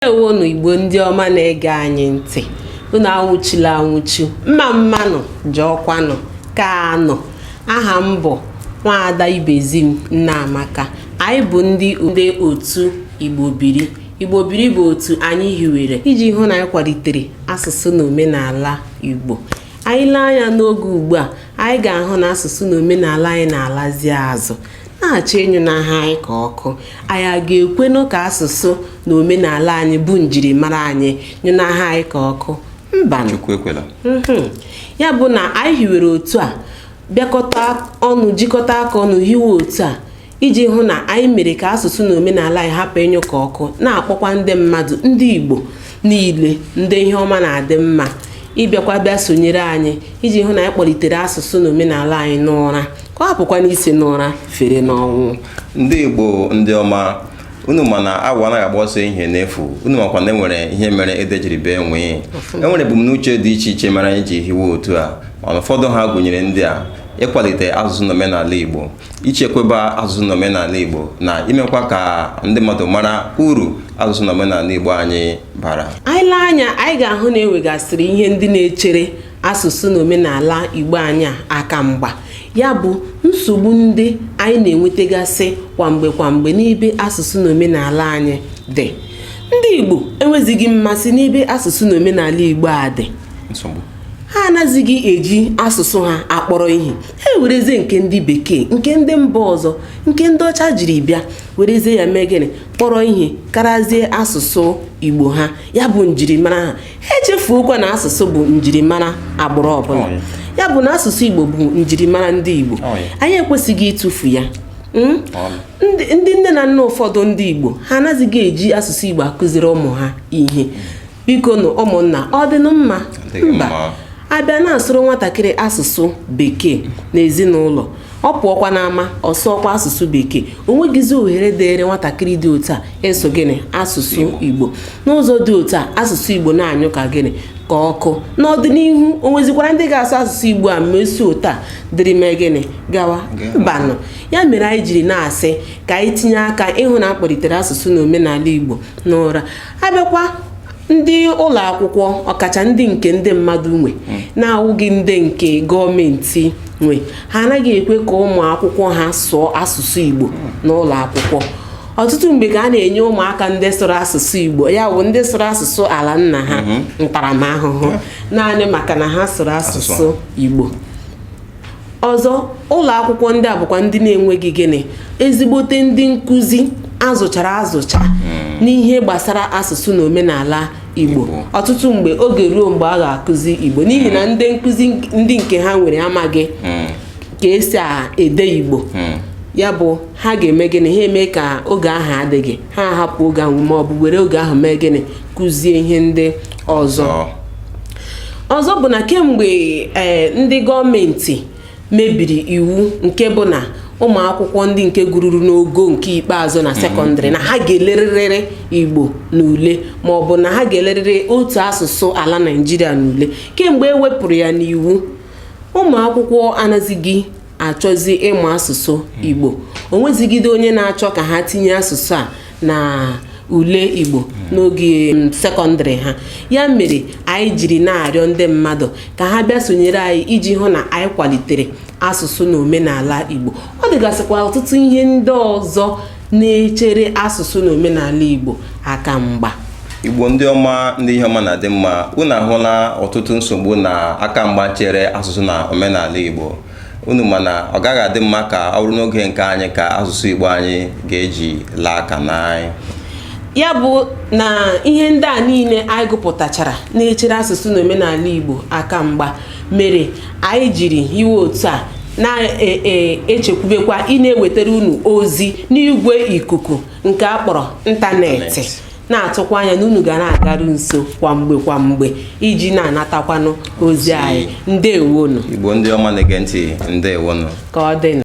Ndewonụ, Igbo ndị ọma na-ege anyị ntị. Unu anwụchila anwụchu. Mma mmanụ, jọọkwanụ kaanụ. Aha m bụ Nwaada Ibezim Nneamaka. Anyị bụ ndị otu Igbo Biri. Igbo Biri bụ otu anyị hiwere iji hụ na anyị kwalitere asụsụ na omenala Igbo. Anyị lee anya n'oge ugbu a, anyị ga-ahụ na asụsụ na omenala anyị na-alazi azụ, na-achọ ịnyụnahụ anyị ka ọkụ. Anyị a ga-ekwenụ ka asụsụ na omenala anyị bụ njirimara anyị nyụnahụ anyị ka ọkụ? Mbanụ. Chukwu ekwela. Ya bụ na anyị hiwere otu a, bịakọta ọnụ, jikọta aka ọnụ, hiwe otu a iji hụ na anyị mere ka asụsụ na omenala anyị hapụ ịnyụ ka ọkụ, na-akpọkwa ndị mmadụ, ndị Igbo niile, ndị ihe ọma na-adị mma, ịbịakwa bịa sonyere anyị iji hụ na anyị kpọlitere asụsụ na omenala anyị n'ụra, ka ọ hapụkwa n'isi n'ụra fere n'ọnwụ. Ndị Igbo ndị ọma, unu ma na awọ anaghị agba ọsọ ehihie n'efu. Unu makwa na enwere ihe mere ede jiri bee nwee. Enwere ebumnuche dị iche iche mere anyị ji hiwe otu a, mana ụfọdụ ha gụnyere ndị a: ịkwalite asụsụ na omenala Igbo, ichekwaba asụsụ na omenala Igbo, na imekwa ka ndị mmadụ mara uru asụsụ na omenala Igbo anyị bara. Anyị lee anya, anyị ga-ahụ na enwegasịrị ihe ndị na-echere asụsụ na omenala Igbo anyị a aka mgba, ya bụ nsogbu ndị anyị na-enwetagasị kwa mgbe kwa mgbe n'ebe asụsụ na omenala anyị dị. Ndị Igbo enwezighị mmasị n'ebe asụsụ na omenala Igbo a dị. Nsogbu. Ha anaghịzị eji asụsụ ha akpọrọ ihe. Ha ewerezie nke ndị bekee, nke ndị mba ọzọ, nke ndị ọcha jiri bịa, werezie ya mee gịnị? Kpọrọ ihe karazie asụsụ Igbo ha, ya bụ njirimara ha. Ha echefuokwa na asụsụ bụ njirimara agbụrụ ọbụla. Ya bụ na asụsụ Igbo bụ njirimara ndị Igbo. Anyị ekwesịghị ịtụfu ya. Ndị nne na nna ụfọdụ ndị Igbo, ha anaghịzị eji asụsụ Igbo akụziri ụmụ ha ihe. Biko nụ, ụmụnna, ọ dịnụ mma? Adịghị Mba. mma. Abịa na-asụrụ nwatakịrị asụsụ bekee n'ezinụlọ, ọ pụọkwa n'ama, ọ sụọkwa asụsụ bekee, o nweghịzi ohere dịrị nwatakịrị dị otu a ịsụ gịnị? Asụsụ Igbo. N'ụzọ dị otu a, asụsụ Igbo na-anyụ ka gịnị? Ka ọkụ. N'ọdịnihu, o nwezikwara ndị ga-asụ asụsụ Igbo a ma esi otu a dịrị mee gịnị gawa? Mbanụ. Ya mere anyị jiri na-asị ka anyị tinye aka ịhụ na akpọlitere asụsụ na omenala Igbo n'ụra. Abịakwa ndị ụlọ akwụkwọ, ọkacha ndị nke ndị mmadụ nwe, na-awụghị ndị nke gọọmenti nwe, ha anaghị ekwe ka ụmụ akwụkwọ ha sụọ asụsụ Igbo n'ụlọ akwụkwọ. Ọtụtụ mgbe ka a na-enye ụmụaka ndị sụrụ asụsụ Igbo, ya bụ ndị sụrụ asụsụ ala nna ha, ntaramahụhụ naanị maka na ha sụrụ asụsụ Igbo. Ọzọ, ụlọ akwụkwọ ndị a bụkwa ndị na-enweghị gịnị? Ezigbote ndị nkụzi azụchara azụcha n'ihe gbasara asụsụ na omenala Igbo. Ọtụtụ mgbe, oge ruo mgbe a ga-akụzi Igbo, n'ihi na ndị nkụzi ndị nke ha nwere amaghị ka esi ede Igbo, ya bụ ha ga-eme gịnị? Ha eme ka oge ahụ adịghị, ha ahapụ oge ahụ ma ọ bụ were oge ahụ mee gịnị? Kụzie ihe ndị ọzọ. Ọzọ bụ na kemgbe ee ndị gọọmenti mebiri iwu nke bụ na ụmụ akwụkwọ ndị nke gụruru n'ogo nke ikpeazụ na sekọndịrị na ha ga-elerịrị Igbo n'ule, ma ọ bụ na ha ga-elerịrị otu asụsụ ala Naịjirịa n'ule, kemgbe e wepụrụ ya n'iwu, ụmụ akwụkwọ anazighị achọzi ịmụ asụsụ Igbo. O nwezigide onye na-achọ ka ha tinye asụsụ a na ule Igbo n'oge sekọndịrị ha. Ya mere anyị jiri na-arịọ ndị mmadụ ka ha bịa sonyere anyị iji hụ na anyị kwalitere asụsụ na omenala Igbo. Ọ dịgasịkwa ọtụtụ ihe ndị ọzọ na-echere asụsụ na omenala Igbo aka mgba. Igbo ndị ọma, ndị ihe ọma na-adị mma, unu ahụla ọtụtụ nsogbu na aka mgba chere asụsụ na omenala Igbo. Unu mana ọ gaghị adị mma ka ọ bụrụ n'oge nke anyị ka asụsụ Igbo anyị ga-eji laa aka n'anyị. Ya bụ na ihe ndị a niile anyị gụpụtachara na-echere asụsụ na omenala Igbo aka mgba mere anyị jiri hiwe otu a, na-echekwubekwa ị na-ewetara unu ozi n'igwe ikuku nke a kpọrọ ịntanetị, na-atụkwa anya na unu ga na-agaru nso kwa mgbe kwa mgbe iji na-anatakwanụ ozi anyị. Ndewonu. Igbo ndị ọma na-ege ntị, ndewonu. Ka ọ dị.